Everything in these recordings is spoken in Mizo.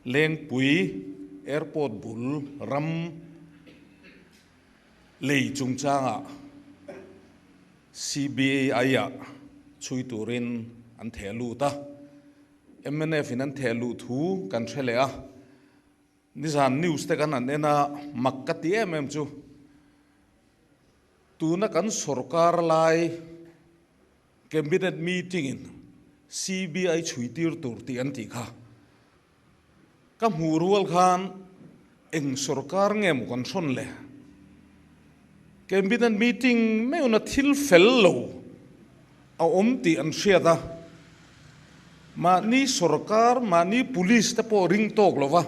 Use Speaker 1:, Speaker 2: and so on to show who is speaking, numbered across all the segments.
Speaker 1: Lengpui Airport bul ram lei chungchangah CBI-ah chhui turin an theh lut a, mnf in an theh luh thu kan hre leh a. Nizan news te kan han en a, mak ka ti em em chu tuna kan sorkar lai cabinet meeting in CBI chhui tir tur tih an tih kha ka hmuh rual khan eng sorkar nge maw kan hrawn le? Cabinet meeting meuhna thil fel lo a awm tih an hriat a, mahni sorkar, mahni police te pawh ring tawk lova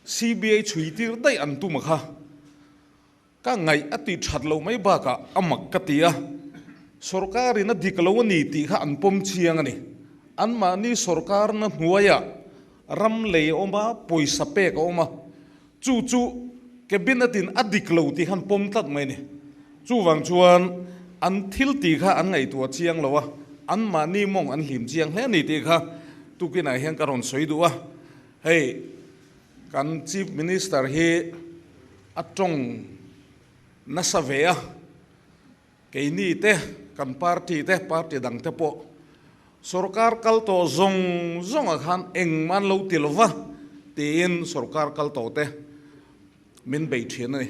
Speaker 1: CBI chhui tir daih an tum a kha. Ka ngaih a tih that loh mai bakah a mak ka ti a, sorkarin a dik lo a ni tih kha an pawm chiang a ni. Anmahni sorkarna hnuaiah ram lei a awm a, pawisa pek a awm a, Chu chu Cabinet in a dik lo tih khan pawm tlat mai a ni. Chuvang chuan an thil tih kha an ngaihtuah chiang lo a, anmahni mawng an hlim chiang hle a ni tih kha tukinah hian ka rawn sawi duh a. Hei kan Chief Minister hi a tawng nasa ve a, keini te, kan party te, party dang te pawh sorkar kal tawh zawng zawngah khan engmah an lo ti lo va tiin sorkar kal tawh te min bei thin a ni.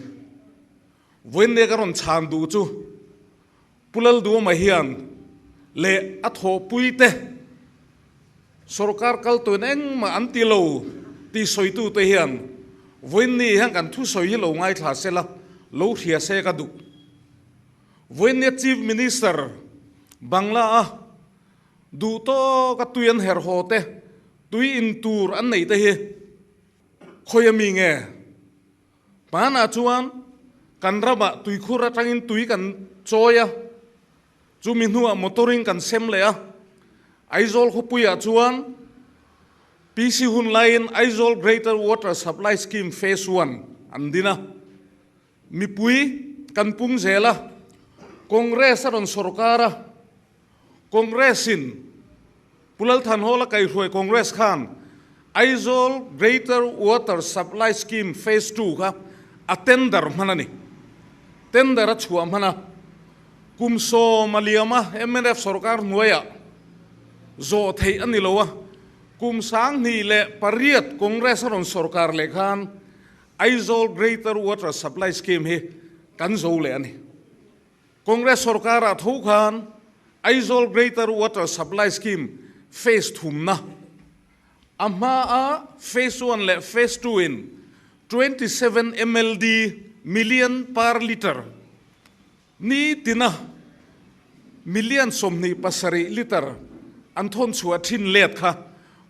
Speaker 1: Vawiinne ka rawn chhan duh chu Pu Lalduama hian leh a thawhpui te sorkar kal tawhin engmah an ti lo tih sawitute hian vawiinni hian kan thusawi hi lo ngaithla sela lo hria se ka duh. Vawiinnia Chief Minister Bangla a duh tawka tui an herh haw te, tui in tur an neih te hi khawi a mi nge? Hmanah chuan kan ramah tuikhur atangin tui kan chawi a, chumi hnuah motor-in kan sem leh a. Aizawl khawpuiah chuan PC hun laiin Aizawl Greater Water Supply Scheme Phase One an din a. Mipui kan pung zel a, Congress a rawn sawrkar a, Congress-in Pu Lalthanhawla kaihruai Congress khan Aizawl Greater Water Supply Scheme Phase Two kha a tender hman a ni. Tender a chhuah hman a, kum sawm a liam a, mnf sawrkar hnuaiah zawh theih a ni lo a, kum 2008 Congress a rawn sawrkar leh khan Aizawl Greater Water Supply Scheme hi kan zo leh a ni. Congress sorkarah tho khan Aizawl Greater Water Supply Scheme Phase thumna a hmaa Phase one leh Phase two in 27 mld million per litre ni tina million 27 litre an thawn chhuah thin let kha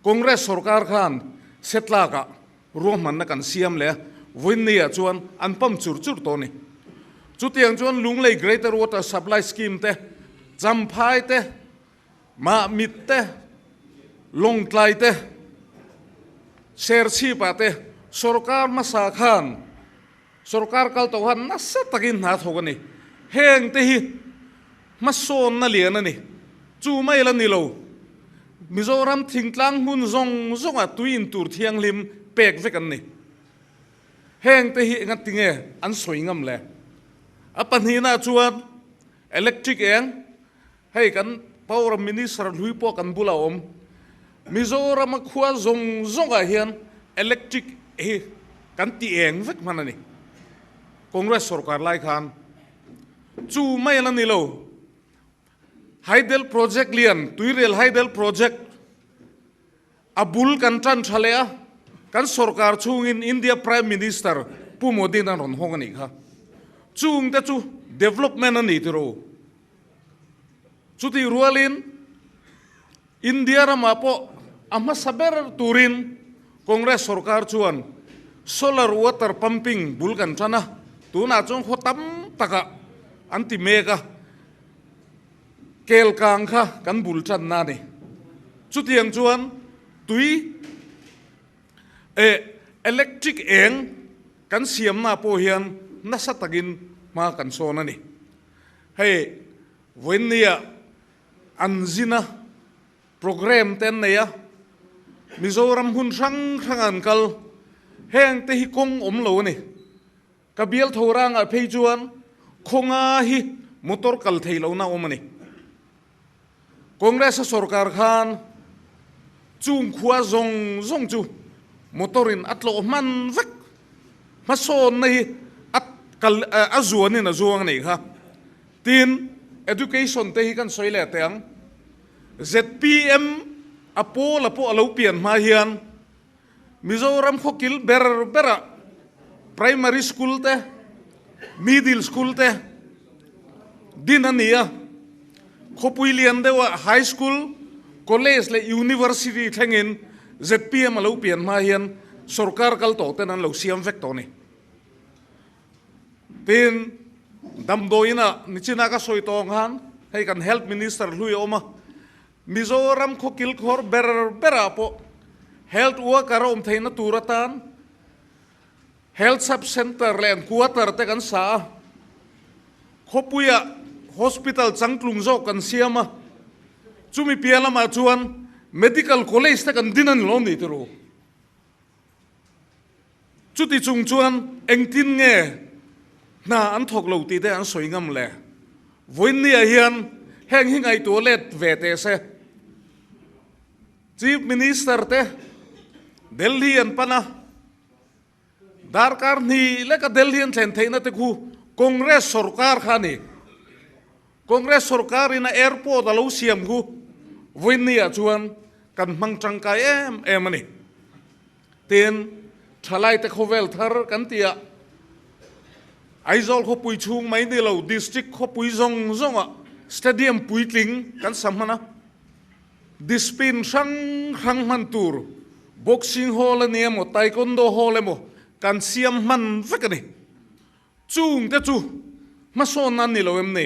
Speaker 1: Congress sorkar khan setlakah Ruahmanna kan siam leh a, vawiinniah chuan an pump chur chur tawh a ni. Chutiang chuan Lunglei Greater Water Supply Scheme te, Champhai te, Mahmit te, Lawngtlai te, Serchhipah te sorkar hmasa khan sorkar kal tawh khan nasa takin hna thawk a ni. Heng te hi hmasawnna lian a ni. Chu mai la ni lo. Mizoram thingtlang hmun zawng zawngah tui in tur thianghlim pek vek an ni. Heng te hi engati nge an sawi ngam le? A pahnihna chuan electric eng, hei kan power minister hlui pawh kan bulah a awm. Mizorama khua zawng zawngah hian electric hi kan ti eng vek hman a ni. Congress sorkar lai khan chu mai la ni lo. Hydel project lian, Tuirel Hydel project a bul kan tan tha leh a, kan sorkar chhungin India Prime Minister Pu Modi-in a rawn hawng a nih kha. Chungte chu development a ni tiro. Chutih rualin India ramah pawh a hmasa ber turin Congress sorkar chuan solar water pumping bul kan tan a, tunah chuan khaw tam takah an ti mek a, kel kang kha kan bul tanna a ni. Chutiang chuan tui eh electric eng kan siamna pawh hian nasa takin hma kan sawn a ni. Hei vawiinnia an zina programme te an nei a, Mizoram hmun hrang hrangah an kal. Heng te hi kawng awm lo a ni. Ka bial tho rangah phei chuan khawnga hi motor kal thei lohna awm a ni. Congress-a sorkar khan chung khua zawng zawng chu motor-in a tlawh hman vek. Hmasawnna hi a kal a zuanin a zuang a nih kha. Tin, education te hi kan sawi leh teh ang. Zpm a pawla pawh a lo pian hma hian Mizoram khawkil ber berah primary school te, middle school te din a ni a. Khawpui lian deuhah high school, college leh university thlengin zpm a lo pian hma hian sorkar kal tawh ten an lo siam vek tawh a ni. Tin, damdawiinah nichina ka sawi tawh ang khan hei kan health minister hlui a awm a, Mizoram khawkil khawr ber berah pawh health worker a awm theihna tur atan health sub centre leh an quarter te kan sa a, khawpuiah hospital changtlung zawk kan siam a, chumi piah lamah chuan medical college te kan din a ni lawm ni tiro. Chuti chung chuan engtin nge hna an thawk lo tih te an sawi ngam le? Vawiinniah hian heng hi ngaihtuah let ve teh se. Chief Minister te Delhi an pan a, darkar hnih leka Delhi an thlen theihna te khu Congress sorkar kha a ni. Congress sorkar in a airport a lo siam khu vawiinniah chuan kan hmang tangkai em em a ni. Tin, thalaite khawvel thar kan ti a, Aizawl khawpui chhung mai ni lo district khawpui zawng zawngah stadium puitling kan sa hman a, discipline hrang hrang hman tur boxing hall a ni emaw taekwondo hall emaw kan siam hman vek a ni. Chungte chu hmasawnna an ni lo em ni?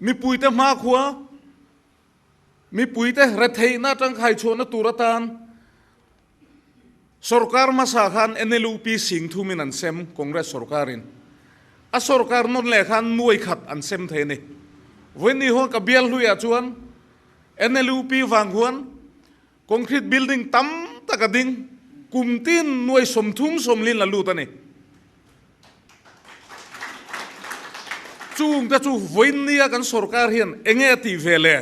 Speaker 1: Mipuite hmakhua Mipuite retheihna atang khaichhuahna tur atan sorkar hmasa khan NLUP sing thumin an sem, Congress sorkarin. A sorkar nawn leh khan nuai khat an sem thei a ni. Vawiin huan ka bial hluiah chuan NLUP vang huan concrete building tam tak a ding, kum tin nuai 30 sawmlin la lut a ni. Chungte chu vawiinnia kan sorkar hian enge a tih ve le?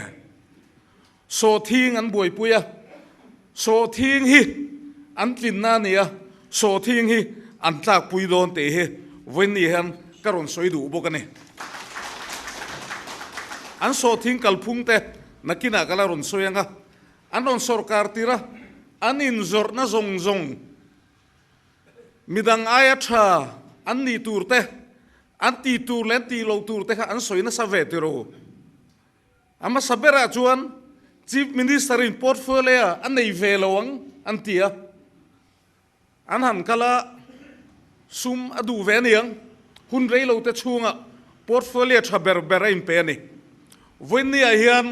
Speaker 1: Sawhthing an buaipui a, sawhthing hi an tlinna a ni a, sawhthing hi an tlakpui dawn tih hi vawiinni hian ka rawn sawi duh bawk a ni. An sawhthing kalphungte nakinah ka la rawn sawi ang a, an rawn sorkar tir a, an inzawrhna zawng zawng, Midang aia tha an nih tur te, an tih tur leh an tih loh tur te kha an sawi nasa ve tir u. A hmasa berah chuan Chief Minister in portfolio a nei ve lo ang an ti a, an han kal a, sum a duh ve aniang, hun rei lo te chhungah portfolio tha ber ber a inpe a ni. Vawiinniah hian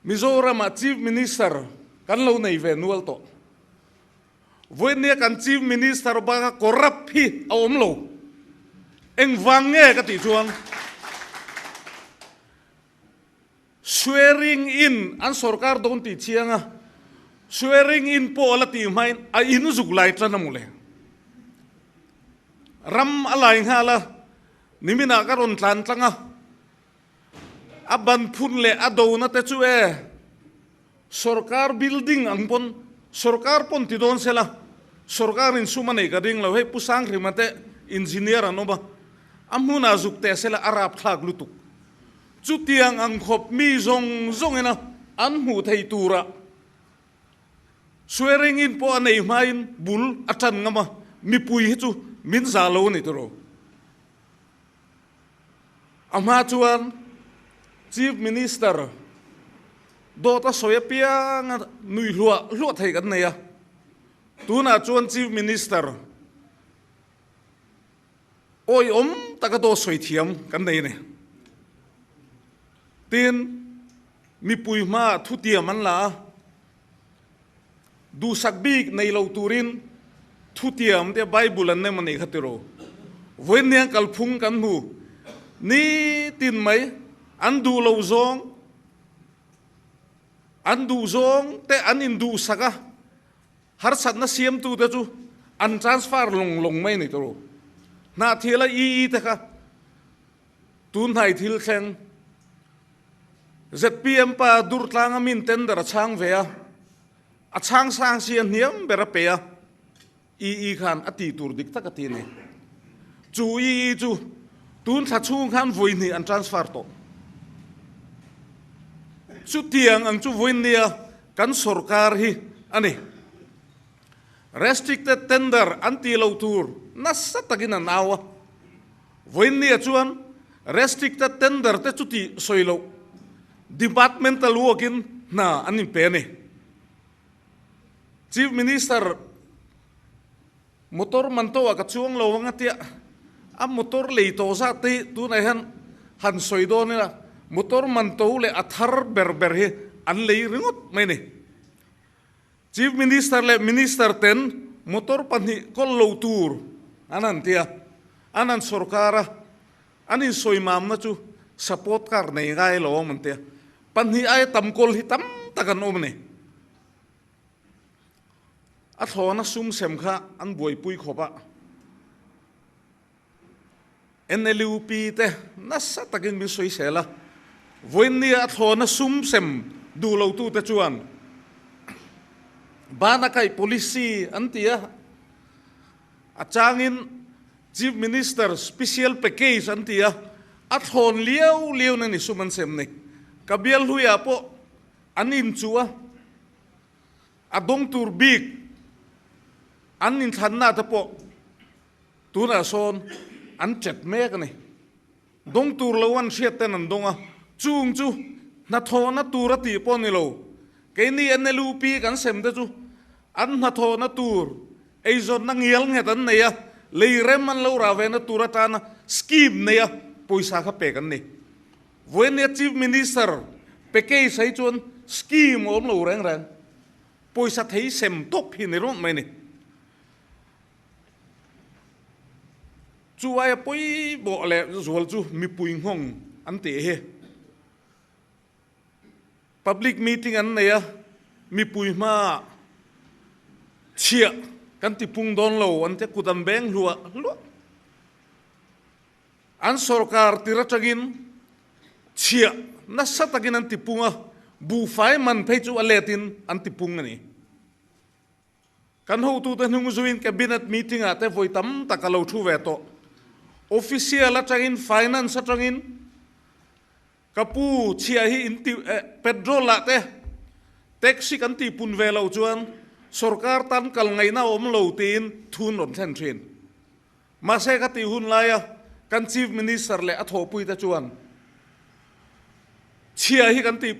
Speaker 1: Mizoramah Chief Minister kan lo nei ve nual tawh. Vawinia kan Chief Minister baka corrupt hi a awm lo. Engvang nge ka tih chuan swearing in an sorkar dawn tih chiang a, swearing in pawh a la tih hmain a in zuk lai tan a mu le. Ram a lai nghal a, niminah ka rawn tlan tlang a. A ban phun leh a dona te chu e sorkar building ang pawn sorkar pawn ti dawn sela sorkar in sum a nei ka ring lo hei Pu Sanghrima te engineer an awm a a hmunah zuk teh sela a rapthlak lutuk chutiang ang khawp mi zawng zawng ina an hmuh thei tura swearing in pawh a nei hmain bul a tan ngam a mipui hi chu min zah lo a ni tiraw. A hma chuan Chief Minister dawt a sawi apianga nui hluah hluah thei kan nei a, tunah chuan Chief Minister awihawm taka dawt sawi thiam kan nei a ni. Tin, mipui hmaah thutiam an la a, Duhsak bik nei lo turin thutiam te Bible an nem a nih kha tiraw. Vawiinniang kalphung kan hmu nitin mai an duh lo zawng, An duhzawng te an induhsak a, harsatna siamtute chu an transfer lawng lawng mai a ni tawh. Hnahthiala EE te kha tun hnai thil thleng zpm pa Durtlanga min tender a chhang ve a, a chhang sang si a hniam ber a pe a, EE khan a tih tur dik tak a ti a ni. Chu EE chu tun thla chhung khan vawi hnih an transfer tawh. Chutiang ang chu vawi nia kan sorkar hi a ni. Restricted tender an tih loh tur nasa takin an au a. Vawi nia chuan restricted tender te chu tih sawi loh departmental work-in hna an inpe a ni. Chief Minister motor man to ah ka chuang lo ang a tia, a motor lei tawh zat te hi tunah hian han sawi dawn ila motor man to leh a thar ber ber hi an lei ringawt mai a ni. Chief Minister leh Minister ten motor pahnih kawl lo tur an han tia, an han sorkar a, an insawi mamna chu support car nei ngai lo awm an tia, Pahnih aia tam kawl hi tam tak an awm a ni. A thlawna sum sem kha an buaipui khawp a. NLUP te nasa takin min sawisel a. Vawiinnia a thlawna sum sem duh lotute chuan bana kaih policy an ti a. A changin Chief Minister special package an ti a, a thlawn liau liau na ni sum an sem ni. Ka bial hluiah pawh an inchuh a, a dawng tur bik an inthlanna te pawh tunah sawn an chet mek a ni. Dawng tur lo an hriat ten an dawng a, chung chu hnathawhna tur a tih pawh ni lo. Keini NLUP kan sem te chu an hnathawhna tur eizawnna ngial nghet an nei a, lei rem an lo rah ve na tur atana scheme nei a pawisa kha pek an ni. Vawinia Chief Minister package hi chuan scheme a awm lo reng reng, pawisa thei sem tawp hi ni rawt mai a ni. Chu aia pawimawh leh zual chu mipui nghawng an tih hi. Public meeting an nei a, mipui hmaah chhiah kan ti pung dawn lo an tia kut an beng hluah hluah. An sorkar tir atangin chhiah nasa takin an ti pung a, buhfai man phei chu a letin an ti pung a ni. Kan hotute hnung zuiin Cabinet meeting ah te vawi tam tak a lo thu ve tawh. Official atangin, finance atangin ka pu chhia hi in ti eh petrol ah te tax hi kan tih pun ve loh chuan sorkar tan kal ngaihna a awm lo tiin thun rawn thlen thin. Mahse ka tih hun laia kan Chief Minister leh a thawhpuite chuan chhia hi kan tih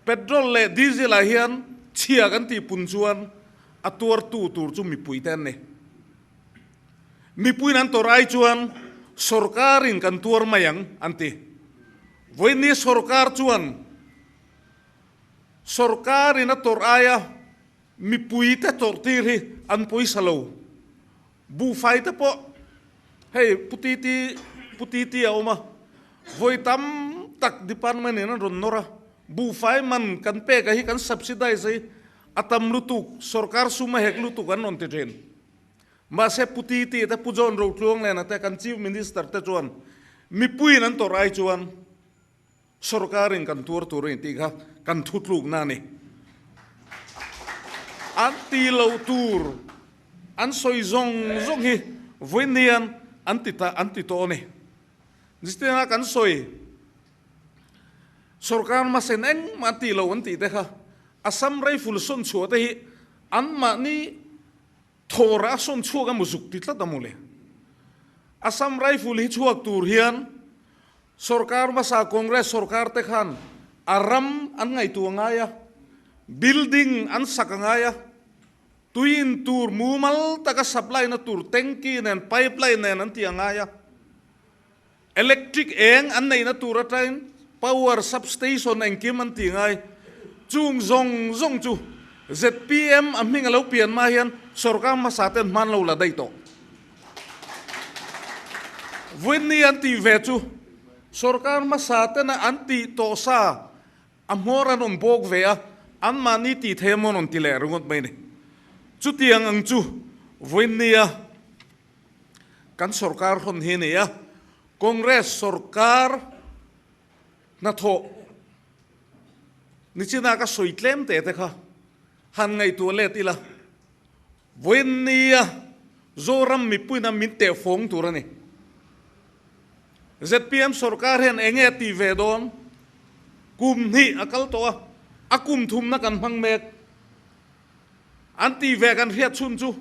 Speaker 1: petrol leh diesel ah hian chhia kan tih pun chuan a tuartu tur chu mipuite an ni. Mipuiin an tawrh ai chuan sorkarin kan tuar mai ang an ti. Vawiinni sorkar chuan sorkarin a tawrh aia mipuite tawrh tir hi an pawisa lo. Buhfai te pawh hei Pu Titi Pu Titi a awm a, vawi tam tak department in an rawn nawr a, buhfai man kan pek a hi kan subsidize a hi a tam lutuk, sorkar sum a hek lutuk an rawn ti thin. Mahse Pu Titi te Pu John Rotluanglena te kan Chief Minister te chuan mipuiin an tawrh ai chuan Sorkarin kan tuar tur a ni tih kha kan thutlukna a ni. An ti lo tur an sawi zawng zawng hi vawiin hian an ti ta an ti tawh a ni. Zistina kan sawi sorkar hmasen engmah an ti lo an tih te kha Assam Rifle sawn chhuah te hi anmahni Thawra a sawn chhuak emaw zuk ti tlat a mawle. Assam Rifle hi chhuak tur hian Sorkar hmasa Congress sorkar te khan a ram an ngaihtuah ngai a, building an sak a ngai a, tui in tur mumal taka supply na tur tanky nen pipeline nen an tih a ngai a, electric eng an neihna tur atangin power substation engkim an tih ngai. Chung zawng zawng chu zpm a hming a lo pian hma hian sorkar hmasa ten hman lo la daih tawh. Vawiinni an tih ve chu sorkar hmasa tena an tih tawh sa a hmawr an rawn bawk ve a, Anmahni tih thei a maw rawn ti leh ringawt mai ni. Chutiang ang chu vawiinnia kan sorkar hawn hi a ni a, Congress sorkar hnathawh nichina ka sawi tlem teh te kha han ngaihtuah let ila, vawiinnia Zoram mipuina min tehfawng tur a ni. Zpm sorkar hian eng nge a tih ve dawn? Kum hnih a kal tawh a, a kum thumna kan hmang mek. An tih ve kan hriat chhun chu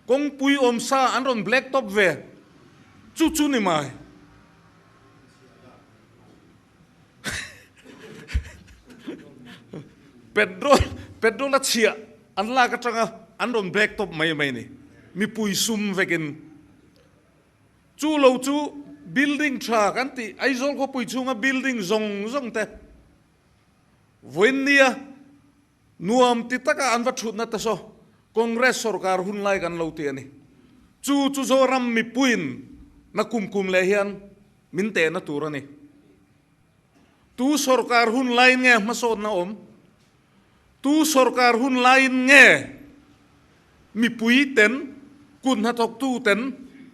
Speaker 1: kawngpui awm sa an rawn black top ve chu chu ni mai. Petrol petrol a chhiah an lak atanga an rawn black top mai mai ni. Mipui sum vekin. Chu lo chu building tha kan tih Aizawl khawpui chhunga building zawng zawng te vawiinnia nuam ti taka an va thutna te saw Congress sorkar hun lai kan lo ti a ni. Chu chu Zoram mipuiin na kum kum leh hian min tehna tur a ni. Tu sorkar hun laiin nge hmasawnna awm? Tu sorkar hun laiin nge mipui ten kut hnathawktu ten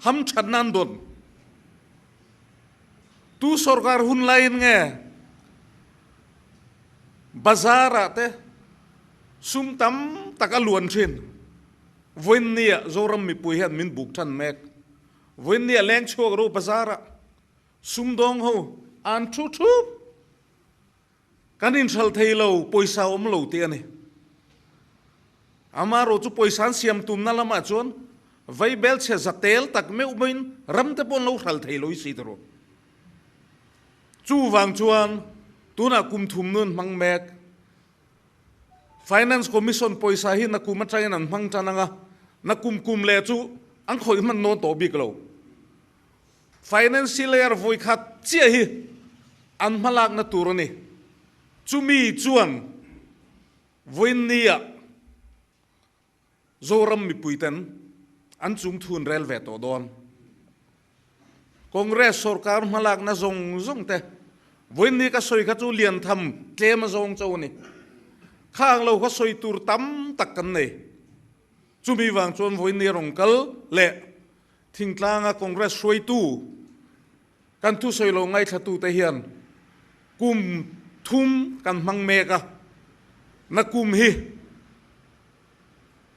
Speaker 1: hamthatna an dawn? Tu sorkar hun laiin nge bazar ah te sum tam tak a luan thin? Vawiinnia Zoram mipui hian min buk than mek. Vawiinnia leng chhuak ro bazar ah sumdawng ho an thu thup. Kan inhral thei lo, pawisa awm lo tih a ni. Amaherawh chu pawisa an siam tumna lamah chuan vaibel chhe za tel tak meuh meuhin ram te pawh an lo hral thei lo i si tawh. Chuvang chuan tunah kum thum nu an hmang mek. Finance Commission pawisa hi nakum atangin an hmang tan ang a, nakum kum leh chu an khawih hman nawn tawh bik lo. Financial year vawikhat chiah hi an hmalakna tur a ni. Chumi chuan vawiinnia Zoram mipuiten an chungthun rel ve tawh dawn. Congress sorkar hmalakna zawng zawng te vawiinni ka sawi kha chu lian tham tlem a zawng cho a ni. Khang lo kha sawi tur tam tak kan nei. Chumi vang chuan vawiinni rawn kal leh Thingtlanga Congress hruaitu kan thusawi lo ngaithlatute hian kum thum kan hmang mek a, na kum hi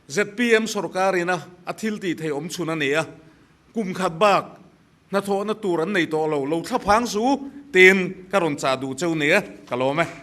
Speaker 1: zpm sorkarina a thil tih theih awm chhun a ni a, kum khat bak hnathawhna tur an nei tawh lo, lo thlaphang su tiin ka rawn chah duh cheu nia, ka lawm e.